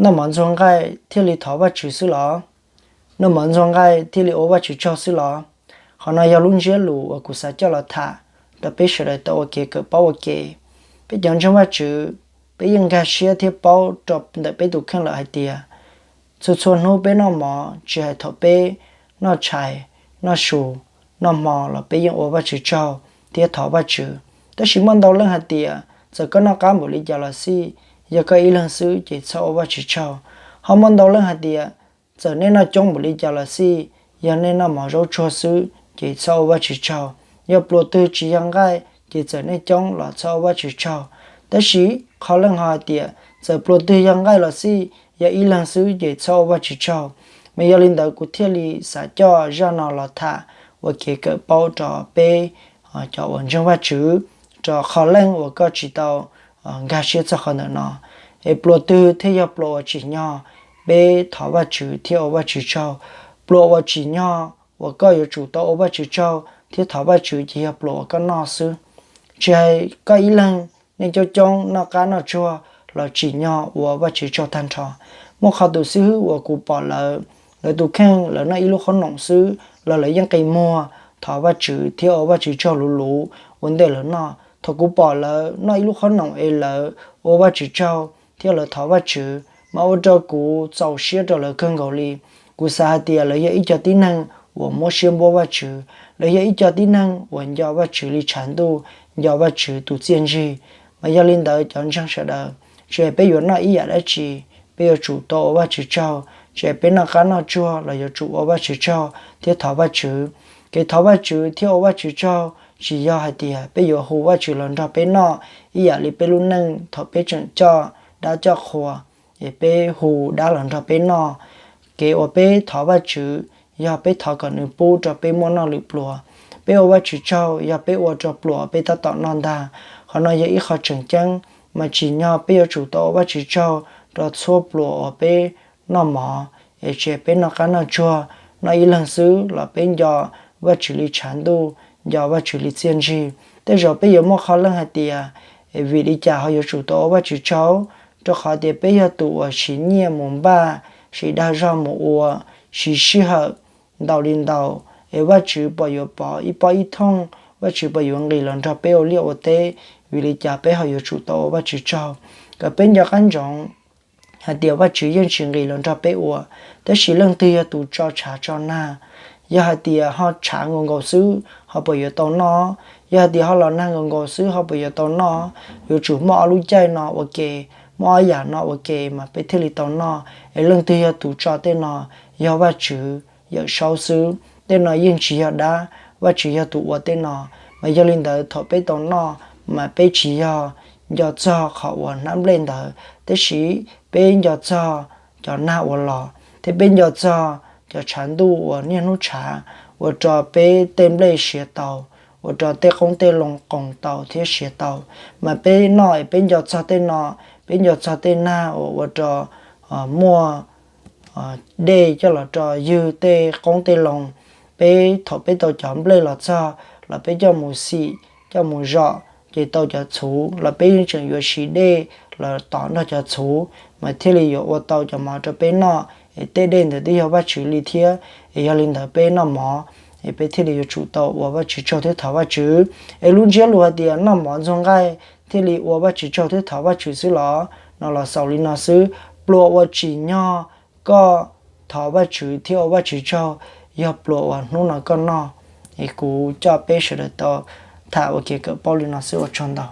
Noj mov ntxuag nqaij thiaj li thov Vajtswv xwb los? Noj mov ntxuag nqaij thiaj li ua Vajtswv tsaug xwb los? Qhov no yog lub ntsiab lus uas kuv xav coj los tham rau peb sawv daws tau ua kev kawm paub ua ke. Peb cov ntseeg Vajtswv, peb yeej nkag siab thiab paub rau ntawm peb tus kheej lawm hais tias txhua txhua hnub peb noj mov, tsis hais thaum peb noj tshais, noj su, noj hmo los peb yeej ua Vajtswv tsaug thiab thov Vajtswv. Tab sis muaj ntau leej hais tias txawm koj noj qab npaum li cas los xij, yog koj ib leeg xwb ces txhob ua Vajtswv tsaug. Ho muaj ntau leej hais tias txawm nej noj coob npaum li cas los xij, yog nej noj mov zaub tsuag xwb ces txhob ua Vajtswv tsaug. Yog pluas twg tsis yog nqaij ces txawm nej coob los txhob ua Vajtswv tsaug. Tab sis qhov leej ho hais tias txawm pluas twg yog nqaij los xij, yog ib leeg xwb ces txhob ua Vajtswv tsaug. Mas yog li ntawd kuv thiaj li xav coj zaj no los tham ua kev kawm paub rau peb cov uas ntseeg Vajtswv, rau qhov leej uas koj tsis tau nkag siab txog qhov ntawm no. Es pluas twg thiaj yog pluas uas tsim nyog peb thov Vajtswv thiab ua Vajtswv tsaug? Pluas uas tsim nyog uas koj yuav tsum tau ua Vajtswv tsaug thiab thov Vajtswv ces yog pluas uas koj noj xwb. Tsis hais koj ib leeg, nej coob coob noj qab noj tsuag los tsim nyog ua Vajtswv tsaug tag nrho. Muaj qhov tus xib hwb uas kuv pom lawv, lawv tus kheej lawv noj ib lub qhob noom xwb los lawv yeej qi muag thov Vajtswv thiab ua Vajtswv tsaug luv luv ua ntej lawv noj. Thaum kuv pom lawv noj ib lub qhob noom es lawv ua Vajtswv tsaug thiab lawv thov Vajtswv, mas ua rau kuv txaus siab rau lawv kawg nkaus li. Kuv xav hais tias lawv yog ib co tib neeg uas muab siab npuab Vajtswv, lawv yog ib co tib neeg uas nco Vajtswv li tshav ntuj, nco Vajtswv tus txiaj ntsig. Mas yog li ntawd cov ntseeg sawv daws, tsis hais peb yuav noj ib yam dab tsi, peb yuav tsum tau ua Vajtswv tsaug. Tsis hais peb noj qab noj tsuag los yuav tsum ua Vajtswv tsaug thiab thov Vajtswv. Kev thov Vajtswv thiab ua Vajtswv tsaug tsis yog hais tias peb yuav hu Vajtswv los nrog peb noj ib yam li peb lub neej thaum peb tseem coj dab coj qhua, es peb hu dab los nrog peb noj. Kev uas peb thov Vajtswv yog peb thov kom nws pub rau peb muaj noj lwm pluas. Peb ua Vajtswv tsaug yog peb ua rau pluas peb tab tom noj ntag. Qhov no yog ib qho tseem ceeb, mas tsim nyog peb yuav tsum tau ua Vajtswv tsaug rau txhua pluas uas peb noj mov, es tsis hais peb noj qab noj tsuag, noj ib leeg xwb los peb nco Vajtswv li tshav ntuj, nco Vajtswv li txiaj ntsig. Tej zaum peb yuav muaj qhov leej hais tias, es vim li cas ho yuav tsum tau ua Vajtswv tsaug? Rau qhov tias peb yog tus uas siv nyiaj mus npaj, siv dag zog mus ua, siv sij hawm ntau li ntau, es Vajtswv puas yuav pov ib pob ib thooj, Vajtswv puas yuav nqis los nrog peb ua liaj ua teb? Vim li cas peb ho yuav tsum tau ua Vajtswv tsaug? Kom peb nco qab ntsoov hais tias Vajtswv yeej tsis nqis los nrog peb ua, tab sis leej twg yog tus tso tshav tso nag? Yog hais tias ho tshav nkaus nkaus xwb ho puas yuav tau noj? Yog hais tias ho los nag nkaus nkaus xwb ho puas yuav tau noj? Yuav tsum muaj ob lub caij no ua ke, muaj ob yam no ua ke mas peb thiaj li tau noj. Es leej twg yog tus tso tej no? Yog Vajtswv Yawmsaub xwb. Tej no yeej tsis yog dab, Vajtswv yog tus ua tej no. Mas yog li ntawd thaum peb tau noj, mas peb tsis yog nco txog qhov uas hnab nplej ntawd, tab sis peb nco txog cov nag uas los, thiab peb nco txog cov tshav ntuj uas niaj hnub tshav, ua rau peb tej nplej siav tau, ua rau tej qoob tej loo qoos tau thiab siav tau. Mas peb noj es peb nco txog tej no, peb nco txog tej nag uas ua rau muaj dej coj los rau ywg tej qoob tej loo. Peb thaum peb tau cov nplej los txog los peb coj mus xim, coj mus zom, ces tau cov txhuv los peb yeej tseem yuav siv dej los tov nrog cov txhuv, mas thiaj li yuav ua tau cov mov rau peb noj. Es tej dej ntawd twb yog Vajtswv li thiab, es yog li ntawd peb noj mov, es peb thiaj li yuav tsum tau ua Vajtswv tsaug thiab thov Vajtswv. Es lub ntsiab lus hais tias noj mov ntxuag nqaij thiaj li ua Vajtswv tsaug thiab thov Vajtswv xwb los? No los xaus li no xwb. Pluas uas tsim nyog koj thov Vajtswv thiab ua Vajtswv tsaug yog pluas uas hnub no koj noj. Es kuv coj peb sawv daws tau tham ua kev kawm paub li no xwb, ua tsaug ntau.